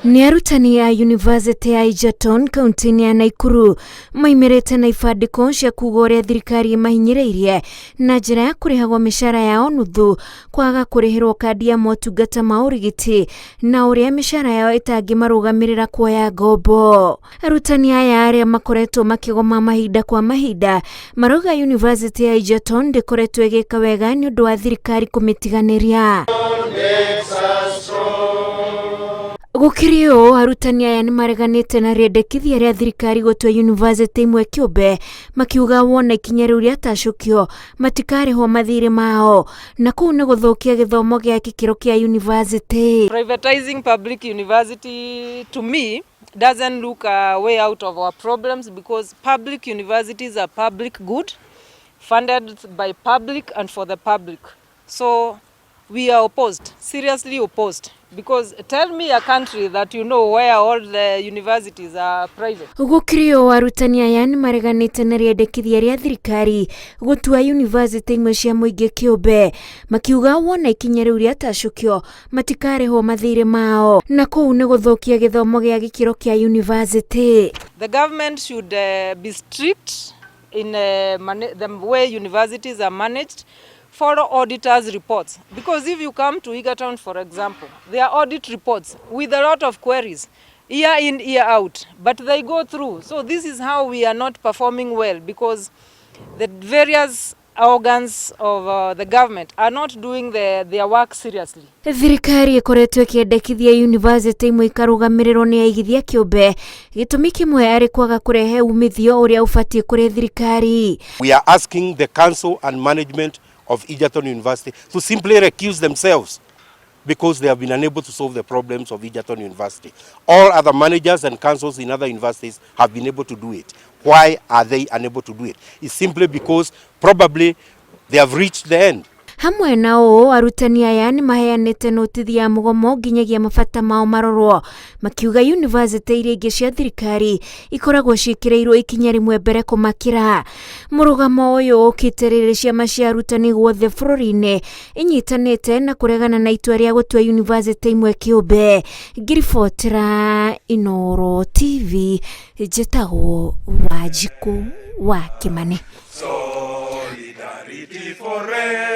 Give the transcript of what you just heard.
Nĩ arutani a yunivasĩtĩ ya Egerton kaunti-inĩ ya Naikuru maimĩrĩte na ibandĩko cia kuga ũrĩa thirikari ĩmahinyĩrĩirie na njĩra ya kũrĩhagwo mĩcara yao nuthu, kwaga kũrĩhĩrwo kandi ya motungata ma ũrigiti na ũrĩa mĩcara yao ĩtangĩmarũgamĩrĩra kuoya ngombo. Arutani aya arĩa makoretwo makĩgoma mahinda kwa mahinda marauga yunivasĩtĩ ya Egerton ndĩkoretwo ĩgĩka wega nĩ ũndũ wa thirikari kũmĩtiganĩria. Gũkĩrĩ ũũ, arutani aya nĩ mareganĩte na rĩendekithia rĩa thirikari gũtua yunivasĩtĩ imwe kĩũmbe, makiuga wona ikinya rĩu rĩatacũkio matikarĩhwo mathirĩ mao, na kũu nĩ gũthũkia gĩthomo gĩa gĩkĩro kĩa yunivasĩtĩ. Privatizing public university to me doesn't look a way out of our problems because public universities are public good, funded by public and for the public. So we are opposed, seriously opposed, because tell me a country that you know where all the universities are private. Gũkĩrĩ ũũ, arutani aya nĩ mareganĩte na rĩendekithia rĩa thirikari gũtua yunivasĩtĩ imwe cia mũingĩ kĩũmbe, makiuga wona ikinya rĩu rĩatacũkio matikarĩhwo mathirĩ mao, na kũu nĩ gũthũkia gĩthomo gĩa gĩkĩro kĩa yunivasĩtĩ. The government should be strict in the way universities are managed, follow auditors' reports. Because if you come to Egerton, for example, there are audit reports with a lot of queries, year in, year out, but they go through. So this is how we are not performing well, because the various organs of the government are not doing their work seriously. Thirikari ĩkoretwo ĩkĩendekithia yunivasĩtĩ imwe ikarũgamĩrĩrwo nĩ aigithia kĩũmbe, gĩtũmi kĩmwe arĩ kwaga kũrehe umithio ũrĩa ũbatiĩ kũrĩ thirikari. We are asking the council and management of Egerton University to simply recuse themselves because they have been unable to solve the problems of Egerton University. All other managers and councils in other universities have been able to do it. Why are they unable to do it? It's simply because probably they have reached the end. Hamwe na ũũ, arutani aya nĩ maheanĩte notithi ya mũgomo nginyagia mabata mao marorwo, makiuga yunivasĩtĩ iria ingĩ cia thirikari ikoragwo ciĩkĩrĩirwo ikinya rĩmwe mbere kũmakĩra. Mũrũgamo ũyũ ũkĩte rĩrĩ ciama cia arutani guothe bũrũri-inĩ inyitanĩte na kũregana na itua rĩa gũtua yunivasĩtĩ imwe kĩũmbe. Ngiribotera Inooro TV, njĩtagwo Wanjikũ wa Kĩmani. Solidarity forever.